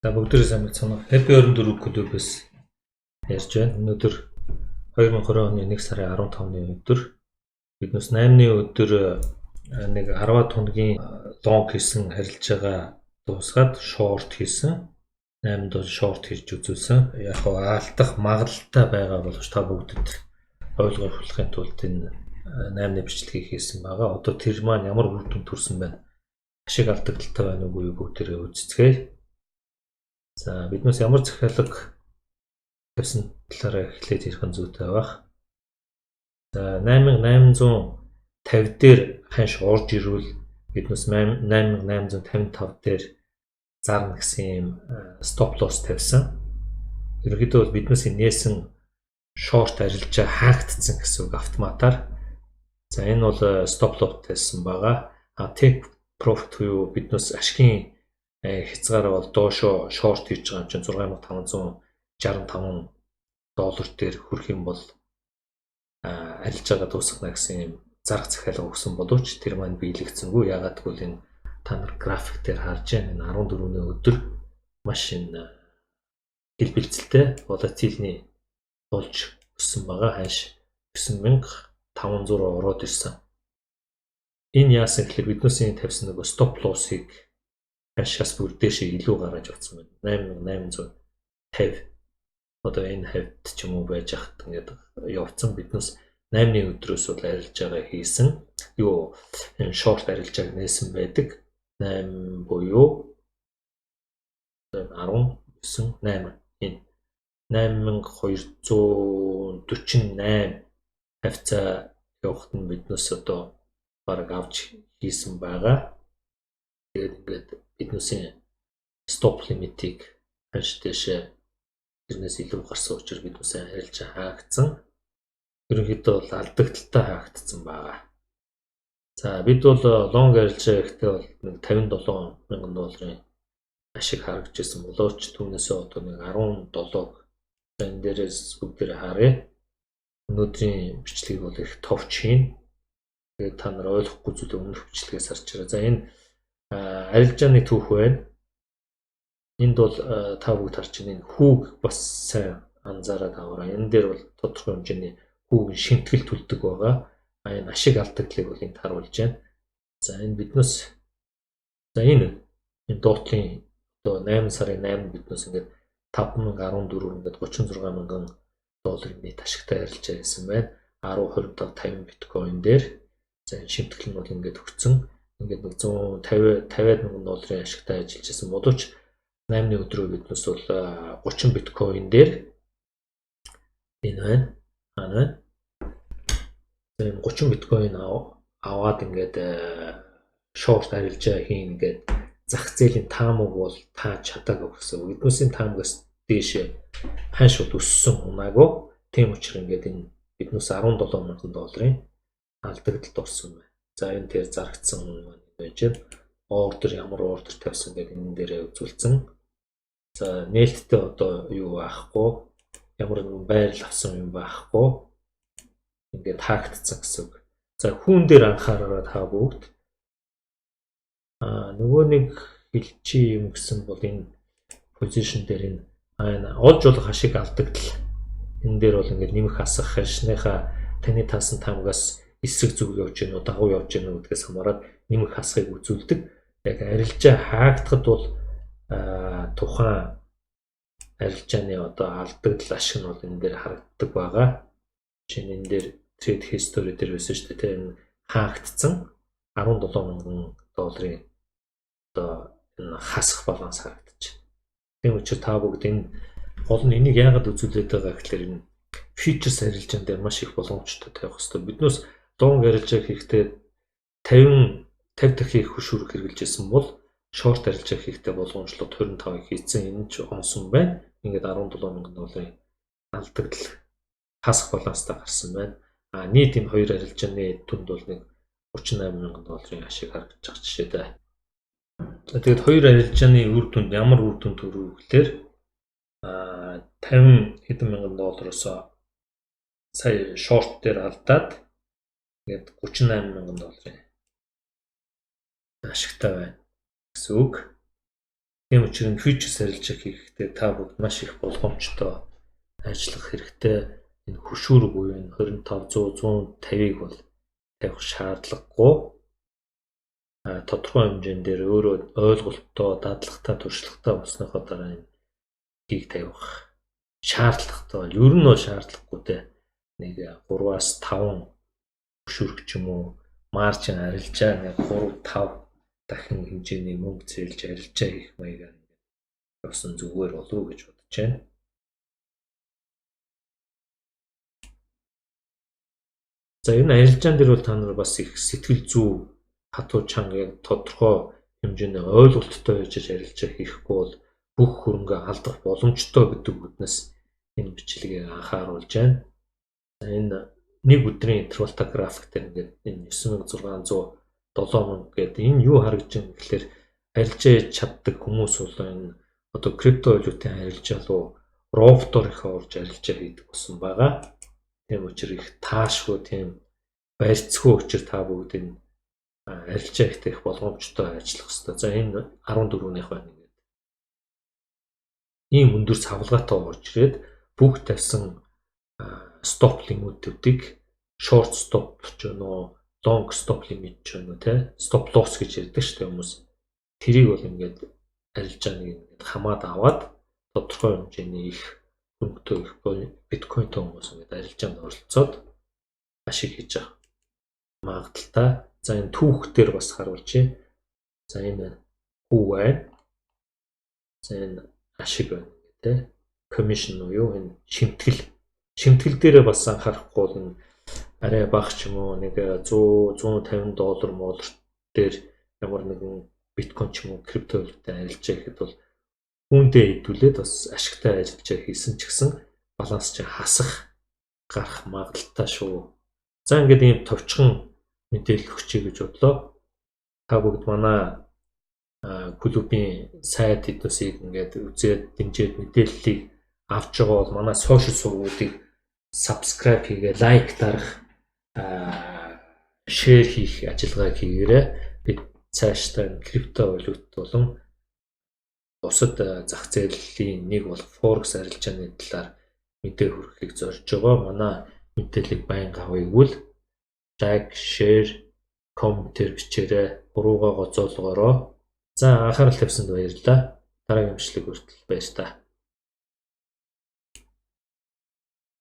За, бүгдээрээ сайн байцгаана уу. Happy 24 клубээс ярьж байна. Өнөөдөр 2020 оны 1 сарын 15-ны өдөр. Биднээс 8-ны өдөр нэг 10 хоногийн long хийсэн харилцаагаа дуусгаад short хийсэн. 8-нд бол short хийж үзүүлсэн. Яг хоо алдах магадлалтай байгаа боловч та бүгдэд ойлгохын тулд энэ 8-ны бичлэгийг хийсэн байгаа. Одоо тэр маань ямар үр дүн төрсэн байна? Ашиг алдагдалтай байна уугүй юу, бүгдээрээ үзцгээе. За, биднээс ямар захиалга тавьсан талаараа эхлээд ярих нь зүйтэй байх. За, 8850 дээр ханш орж ирвэл биднээс 8855 дээр зарна гэсэн юм stop loss тавьсан. Ерөнхийдөө бол биднээс нээсэн short арилжаа хаагдсан гэсэн үг автоматар. За, энэ бол stop loss тавьсан байгаа. А take profit буюу биднээс ашигын хязгаараа бол доошо short хийж байгаа юм чинь 6565 доллар дээр хүрэх юм бол арилжаагаа дуусгана гэсэн юм зарах захиалга өгсөн боловч тэр маань биелэгдсэнгүй. Яагаад гэвэл энэ та нар график дээр харж байна. Энэ 14-ний өдөр маш энэ хэлбэлзэлтэй volatility болж өссөн байгаа. Ханш 9500 руу ороод ирсэн. Энэ яасан гэхээр биднээсийн тавьсан нөгөө stop loss-ыг ханшаас бүр дээшээ илүү гаргаж авсан байна. 8850 одоо энэ хавьд ч юм уу байж хат ингээд явцсан. Биднээс 8-ны өдрөөс бол арилжаагаа хийсэн. Юу, энэ short арилжааг нээсэн байдаг. 8 буюу 19 8, энэ 8248 хавьцаа явахад нь биднээс одоо бараг авч хийсэн байгаа. Тэгээд ингээд биднээсийн stop limit-ийг ханш дээшээ тэрнээс илүү гарсан учраас биднээсээ арилжаа хаагдсан. Ерөнхийдөө бол алдагдалтай хаагдсан байгаа. За, бид бол long арилжаа гэхдээ бол нэг 57 мянган долларын ашиг харагдаж ирсэн боловч түүнээсээ одоо нэг 17-г энэ дээрээс бүгдээрээ харъя. Өнөөдрийн бичлэгийг бол их товч хийн. Тэгээд та нар ойлгохгүй зүйлээ өмнөх бичлэгээс харж байгаа. За, энэ арилжааны түүх байна. Энд бол та бүгд харж байна, энэ хүүг бас сайн анзаараад аваарай. Энэ дээр бол тодорхой хэмжээний хүүгийн шимтгэл төлдөг байгаа. А энэ ашиг алдагдлыг бол энд харуулж байна. За, энэ биднээс, за, энэ доотлын одоо 8 сарын 8 биднээс ингээд 5014, ингээд 36 мянган долларын нийт ашигтай арилжаа хийсэн байна. 10 25 50 биткойн дээр. За, энэ шимтгэл нь бол ингээд өгцөн. Ингээд нэг 150 50 мянган долларын ашигтай ажиллаж байсан боловч 8-ны өдрөө биднээс бол 30 биткойн дээр энэ байна. Аа, байна. За, энэ 30 биткойн аваад ингээд short арилжаа хийн ингээд зах зээлийн таамаг бол тааж чадаагүй гэсэн. Биднээсийн таамагаас дээшээ ханш бол өссөн, унаагүй. Тийм учраас ингээд энэ биднээс 17 мянган долларын алдагдлалд орсон байна. За, энэ дээр зарагдсан маань байж байна. Ордер, ямар ордер тавьсан гэдэг энэ дээрээ үзүүлсэн. За, нээлттэй одоо юу байхгүй, ямар нэгэн байрал авсан юм байхгүй. Ингээд хаагдсан гэсэн үг. За, хүүн дээр анхаараарай та бүгд. А нөгөө нэг хэлчихье юм гэсэн бол энэ position дээр энэ олж болох ашиг алдагдал энэ дээр бол ингээд нэмэх хасах ханшныхаа таны таасан таамгаас эсрэг зүг явж гэнэ үү, дагуу явж гэнэ үү гэдгээс хамаарат нэмэх хасахыг үзүүлдэг. Яг арилжаа хаагдахад бол тухайн арилжааны одоо алдагдал, ашиг нь бол энэ дээр харагддаг байгаа. Жишээ нь энэ дээр trade history дээр байсан шүү дээ. Тэр энэ хаагдсан 17 мянган долларын одоо энэ хасах баланс харагдаж байна. Тийм учраас та бүгд энэ гол нь энийг яагаад үзүүлээд байгаа гэхлээр энэ futures арилжаан дээр маш их боломжтой тавих хэрэгтэй. Биднээс long арилжаа хийхдээ 50 50 дахин их хөшүүрэг хэрэглэж байсан бол short арилжаа хийхдээ болгоомжлоод 25-ыг хийцэн, энэ ч онсон байна. Ингээд 17 мянган долларын алдагдал, хасах баланстай гарсан байна. А нийт энэ хоёр арилжааны түнд бол нэг 38 мянган долларын ашиг харагдаж байгаа жишээтэй. За, тэгээд хоёр арилжааны үр дүнд ямар үр дүн төрөв гэхлээр 50 хэдэн мянган доллароос сая short дээр алдаад ингээд 38 мянган долларын ашигтай байна гэсэн үг. Тийм учраас futures арилжаа хийхдээ та бүгд маш их болгоомжтой ажиллах хэрэгтэй. Энэ хөшүүрэг буюу энэ 25 100 150-ыг бол тавих шаардлагагүй. Тодорхой хэмжээнд дээр өөрөө ойлголттой, дадлагатай, туршлагатай болсныхоо дараа энэ хийг тавих шаардлагатай бол ер нь бол шаардлагагүй те. Нэг 3-аас 5 хөшүүрэг ч юм уу margin арилжаа нэг 3 5 дахин хэмжээний мөнгө зээлж арилжаа хийх маягаар ингээд явсан зүгээр болов уу гэж бодож байна. За энэ арилжаан дээр бол та нар бас их сэтгэл зүй хатуу чанга яг тодорхой хэмжээний ойлголттой байж арилжаа хийхгүй бол бүх хөрөнгө алдах боломжтой гэдэг үднэс энэ бичлэгийг анхааруулж байна. За энэ нэг өдрийн интервалтай график дээр ингээд энэ 9600 7000 гэдэг энэ юу харагдаж байна гэхлээр арилжаа чаддаг хүмүүс бол энэ одоо крипто валютын арилжаа руу роботоор их орж арилжаа хийдэг болсон байгаа. Тийм учраас их таашгүй тийм барьцгүй учраас та бүгд энэ арилжаа ихтэй их болгоомжтой ажиллах хэрэгтэй. За энэ 14-ийнх байна ингээд. Ийм өндөр савлгаатай орж ирээд бүх тавьсан stop limit-үүдийг short stop ч юм уу long stop limit ч юм уу те stop loss гэж ярьдаг шүү дээ хүмүүс. Тэрийг бол ингээд арилжааныг ингээд хамаад аваад тодорхой хэмжээний их хөрөнгөтэй их биткойнтой хүмүүс ингээд арилжаанд оролцоод ашиг хийж байгаа магадлалтай. За энэ түүх дээр бас харуулж байна. За энэ хүү байна. За энэ ашиг байна гэх те. Commission уу энэ шимтгэл. Шимтгэл дээрээ бас анхаарахгүй бол энэ арай бага ч юм уу нэг 100 150 доллар моллар дээр ямар нэгэн биткойн ч юм уу крипто валютаа арилжаа гэхэд бол үүндээ хэдүүлээд бас ашигтай арилжаа хийсэн ч гэсэн баланс чинь хасах гарах магадлалтай шүү. За ингээд ийм товчхон мэдээлэл өгчэй гэж бодлоо. Та бүгд манай клубын сайт эднүсийг ингээд үзээд дэмжиж мэдээллийг авч байгаа бол манай social сувгуудыг subscribe хийгээ, like дарах, share хийх ажиллагааг хийгээрэй. Бид цаашдаа крипто валют болон бусад зах зээлийн нэг бол форекс арилжааны талаар мэдээ хүргэхийг зорж байгаа. Манай мэдээллийг байнга авъя гэвэл like, share, comment бичээрэй. Буруугаа гоцоолгоорой. За анхаарал тавьсанд баярлалаа. Дараагийн бичлэг хүртэл баяр та.